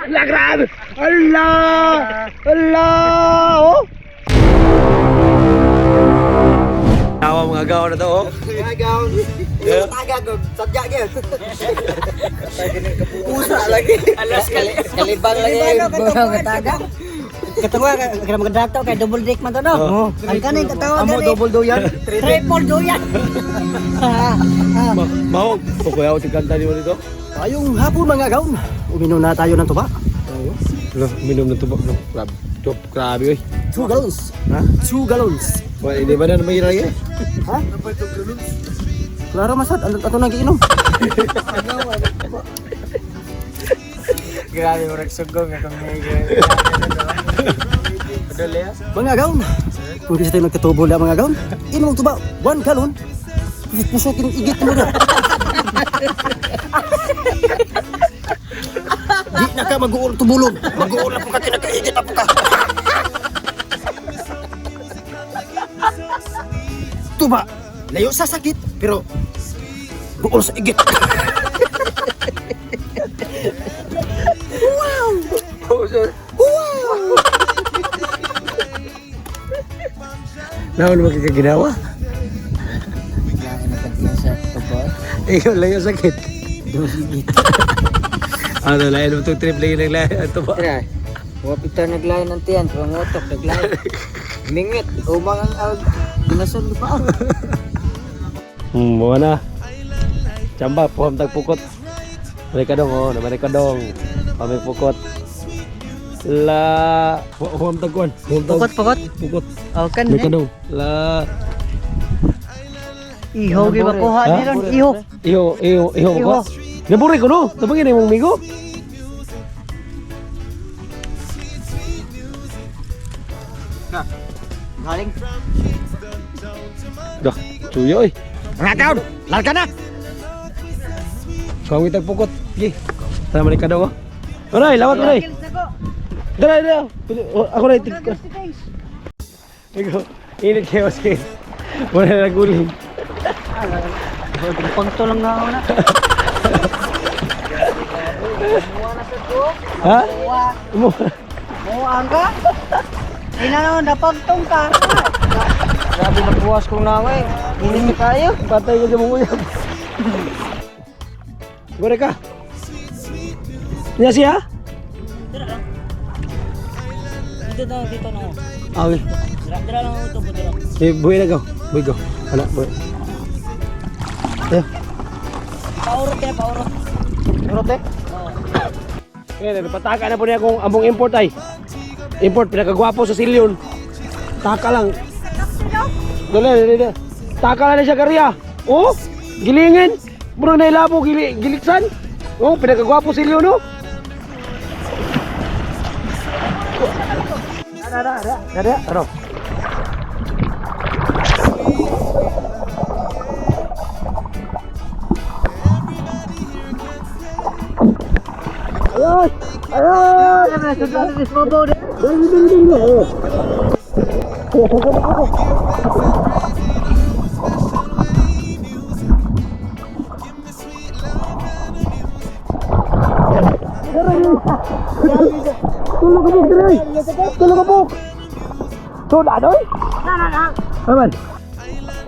La grabe! Allah! Allah! Oh! Tawa mga gaw na to, oh. Mga gaw. Yeah. Taga ko, sadya gyud. Pusa lagi. Alas kalibang lagi. Mga taga. Katawa ka magdato kay double dick man to, no. Oo. Ang kaning katawa Amo gani. double doyan. Triple doyan. Mahog. O kuya, ako tigkanta ni mo dito. Ayong hapon, mga gaw. Uminom na tayo ng tuba. Lo, uminom ng tubak, no. Grabe. Top, grabe, oy. 2 gallons. Ha? 2 gallons. Wala, hindi ba na may lagi? Ha? Klaro masad, ano ato nang giinom? Grabe mo nagsugong akong Padol ya. Mga gaw. Kung di sa tayo nagkatubo la, mga gaw. Inom og tuba, 1 gallon. Pusukin igit mo na. Di na ka mag-uol tubulon. Mag-uol na po ka, kinakaigit na po ka. Tuba, layo sa sakit, pero buol sa igit. Oh, sir. Naon mo kikaginawa? Sa tuba. Ikaw lang yung sakit. Dusigit. Ano, lain mo itong trip lagi naglayan. Ito ba? Tira. Wapita naglayan ng tiyan, pangotok naglayan. Mingit, umang ang ag. Ginasun di pa. Buwan na. Chamba, puham tagpukot. Mali ka dong, oh. Namali ka dong. Pamay pukot. La... Huam tagkuan. Huam tag... Pukot, pukot. Pukot. Oh kan. May ka dong. La... Iho gi makuha Ha? ni ron, iho. Iho, iho, iho Iho. ko. Naburi ko, no? Tabangin na imong migo. Galing. Dah, tuyo eh. Mga gaw, larga na. Kawit tagpukot. Gi. Tara mali ka dong, oh. Oray, lawat oray. Dara, dara. Oh, ako na itig ko. Ikaw, init kayo sige. Wala na guling. Pagto lang na ako na. Ha? Mo. Muang ka? Ina napagtong ka. Grabe nabuwas kong naway. Init tayo. Patay ka sa mong uyab. Gore ka. Niya siya? Dito na, dito na. Ah, okay. Dira, dira lang ito, dira. Eh, buhay na go. Buhay go. Wala, buhay. Ayo. Paurot kaya, paurot. Urot eh. Kaya, napataka na po niya kung among import ay. Import, pinakagwapo sa silyon. Taka lang. Dali, dali, dali. Taka lang na siya kariya. Oh, gilingin. Murang nailabo, giliksan. Oh, pinakagwapo silyon, no? Ada, ada, ada, ada, ano? Ayun! Ayun! Dali, dali, dali, dali. Tulog ka buk, dali! Tulog ka buk! Tulog adoy? Na, na, na. Aman.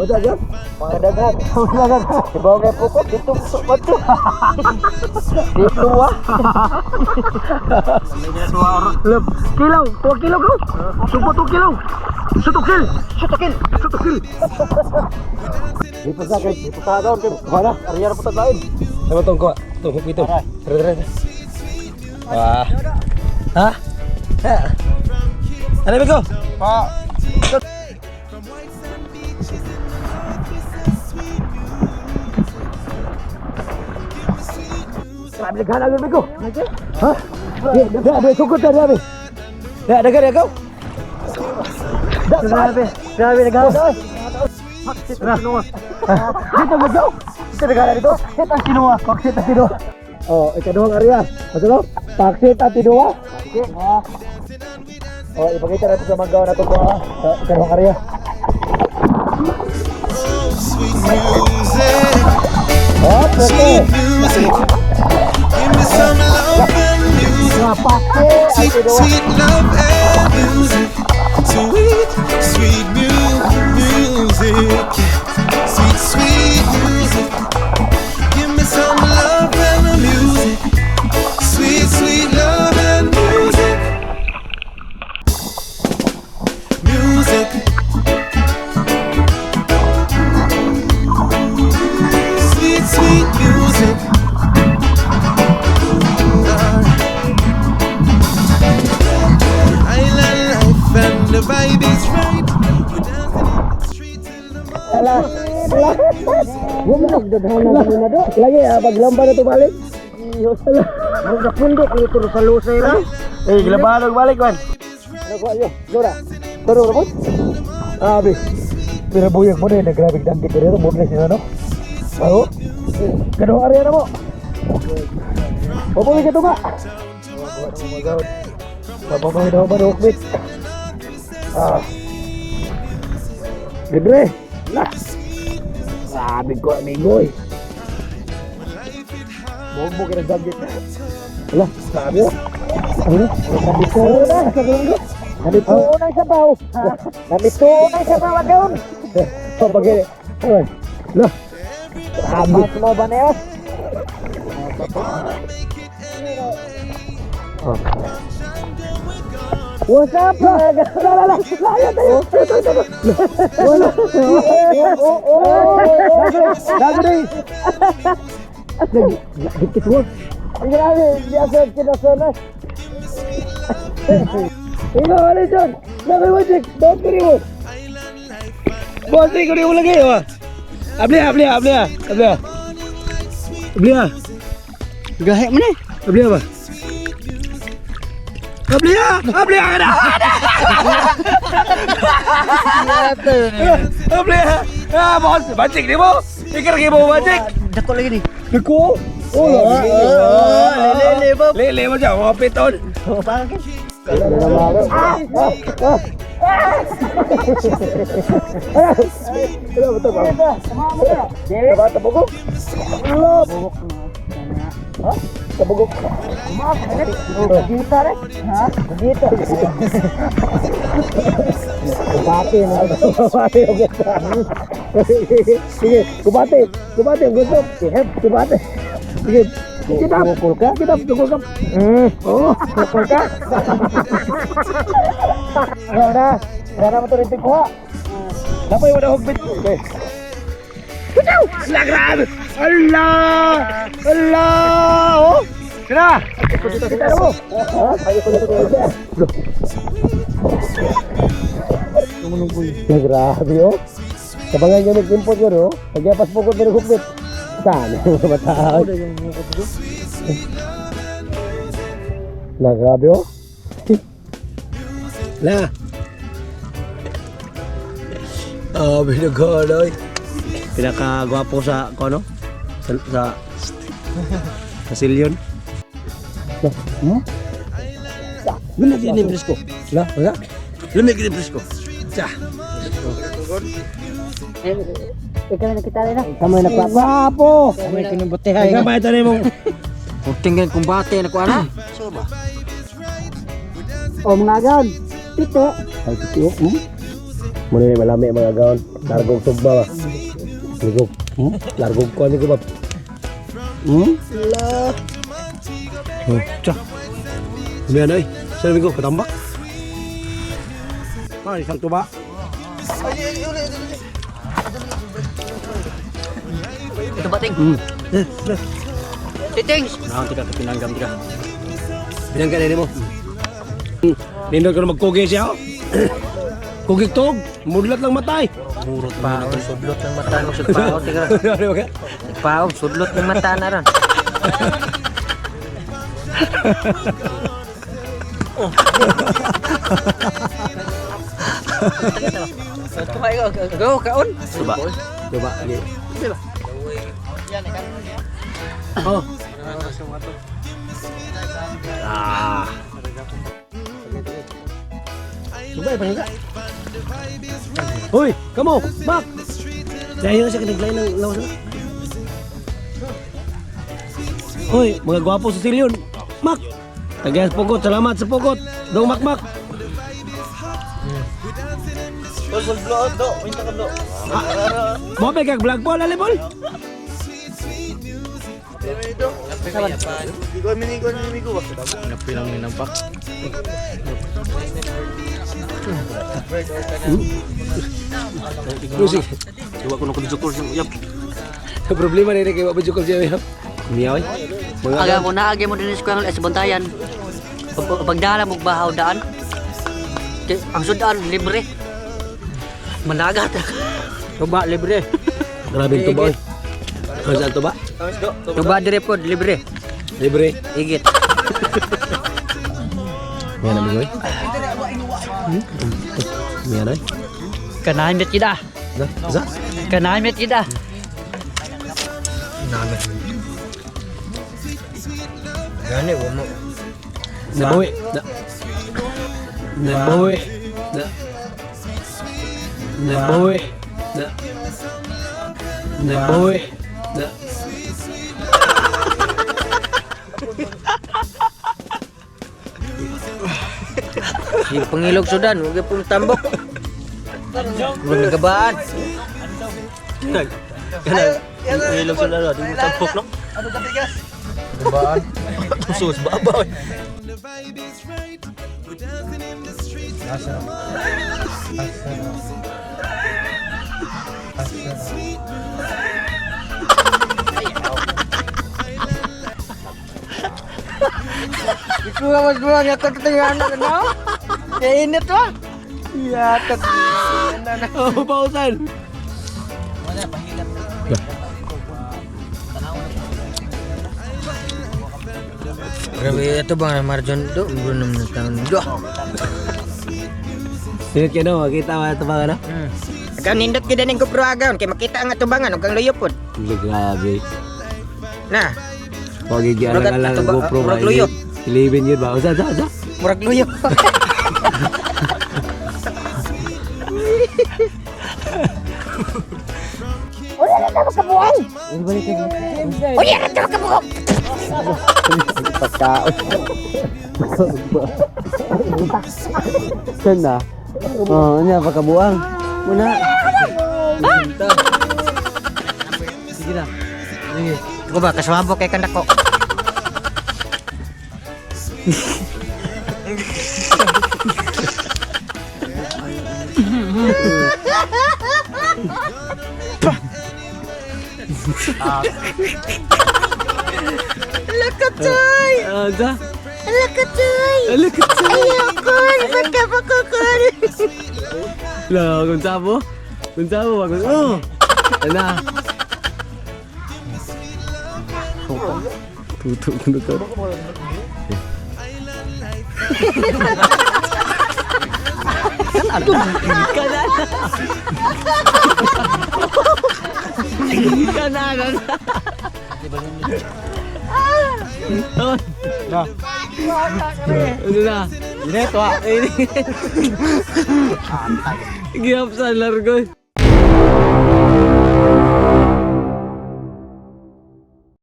O dyan? Mga dagat. Ibaw nga pukot dito sa bato. Dito wa. Lep, kilaw, 2 kilo ko. Supo 2 kilo. Sutukil. Sutukil. Sutukil. Di pa sa akin. Di pa sa akin. Kuha na. Ariyara pa taglain. Sama tong kuha. Tong hook ito. Tara, tara, tara. Wah. Ha? Ha? Ano ba ko? Pa. Grabe naghanap yung bigo. Ha? Di, di, di, sukot na, grabe. Di, daga, daga. Grabe, grabe naghahanap. Dito mo Dito naghanap dito. Paksit ang kinuha. Paksit ang tinuwa. Oh, ikaduhang area. Ano to? Paksit ang tinuwa. Oh, ipakita natin sa mga gawa na ito ko sa ikaduhang area. Sweet music, Oh, pwede. sweet music. Give me some love and music. Sweet, sweet love and music. Sweet, sweet music. Yeah. Sweet, sweet music. Give me some love and the music. Sweet, sweet love and music. Music. Sweet, sweet music. Alright. Island life and the vibe is right. We're dancing in the street till the morning. Lagi ah, paglamba na to balik. Mga pundok nito sa lusay ra. Eh, gilabahan og balik man. Ano ko ayo? Dora. Taro ra po. Abi. Pero buyag mo na grabe danggit diri mo na siya no. Aho. Kano area na mo. Opo ka tunga. Mababay na ba hukbit? Ah. Libre. Lah. Grabe ko amigo eh. Bombo ka nagdanggit. Wala, sabi oh. Ano? Nabituo na. Nabituo na sa baw. Nabituo na sa baw agaw. Pabagay. Ay. Lah. Grabe. Mo ba na yun? Oh. What's up? La la la la. Layo tayo. Ito ito ito. Wala. Oh oh. Lago na. Dikit mo. Grabe, di ako kinasana. Ikaw ano dyan? Lago mo check. Don't kini mo. Boss, ko mo lagi oh. Abli, abli, abli, abli. Abli. Gahe man eh. Abli ba? Abli, abli ka na. Abli. Ah, boss, bajik ni mo. Ikar mo bajik. Dako lagi ni. Dako. Oh, lele ba? Lele mo siya, mga piton. Oh, bakit? Wala ba ito ba? Taba, tabugok? Wala. Ha? Tabugok. Gita re. Ha? Gita. Kubate na. Kubate ang gusto. Sige, kubate. Kubate ang gusto. Kubate. Sige. Kita. Kukul ka? Kita, kukul ka. Oo. Kukul ka? Ano na? Wala mo ito rin kuha. Dapat yung wala hugbit. Okay. Ala, grabe! Ala! Ala! Oh! Sina! Kita na mo! Ha? Ya, grabe oh. Kabangan niya nag-import yun oh. Nagyapas po ko pero hukbit. Saan? Mga bata. La, grabe oh. La. Oh, binagoloy. Pinakagwapo sa kono? Sa silyon. Hmm? Lamig ini presko. La, wala. Lamig ini presko. Sa. Eh, ikaw na nakita rin na. Kamoy na gwapo. May kinumbutehay. Ikaw ba ito mong Tingin kumbate na ko ana. O mga agaw. Pito. Ay, totoo. Hmm? Muna yung malami mga gaon. Largog tugba ba? Largog. Hmm? Largog ko ano ko ba? Hmm? La. Oh, tsa. Ano ay? Saan ko? Katambak? Ah, isang tuba. Ito ba ting? Hmm. Eh, eh. Titing. Naon tika ka pinanggam tika. Pinangga na mo. Nindot ko na magkugi siya. Oh. Kugi tog, mudlat lang matay. Murot pa. Sudlot ng mata mo sudpao tika. Ano ba ka? Pao, sudlot ng mata na ron. Go, kaon. Coba. Coba lagi. Oh. Ah. Coba ya pahinga. Hoy, kamu, Mak. Dahil na siya kinaglain ng lawas na. Hoy, mga gwapo sa silyon. Mak. Tagas pukot, salamat sa pukot. Dong makmak. Mo ba kag vlog ball, ali ball? Music. Duwa ko nung video call sa uyab. Problema rin kay wa video call siya. Uyab. Miyaw. Mga Aga mo na agi mo dinhi sa kuang sa bantayan. Pagdala mo bahaw daan. Kay ang sudan libre. Managat. Tuba libre. Grabe yung tuba. Oy. Ano saan tuba? Tuba dire pod libre. Libre. Igit. Yan ang migoy. Yan ay. Kanahan mit kita. Za? Kanahan mit kita. Gani wa mo. Nabawi. Na. Nabawi. Na. Nabawi. Na. Nabawi. Na. Si pangilog sudan, wag gyud tambok. Murag nagabaan. Ilog sa laro, di mo tampok no? Ano ka tigas? Gabaan. Sus, babaw. The vibe is right. We're dancing in the streets. Sweet music. Sweet, sweet music. Ikuha mas buang ako tutingan na no. Kay init wa. Ya, tat. Oh, pausan. Grabe ito bang marjon do, bro naman taon do. Sinit ka no, makita mo ito ba ano? Agaw nindot gyud ning GoPro agaw kay makita ang atubangan ug ang luyo pod. Grabe. Na, Pagigyan lang lang ang GoPro ba? Murag luyo. 11 yun ba? Usa, usa, usa. Murag luyo. Saan na? Oo, oh, niya, pagkabuang. Muna. Sige na. Sige. Ko ba kaswabo kay kanako. Ah, sa? Alakatoy. Alakatoy. Ayoko, pagkapakukul. La, kung sabo? Kung sabo ba? Kung oh! Ana. Tutok na to. Kanan. Kanan. Kanan. Ano na? Init wa. Gihapsan largo.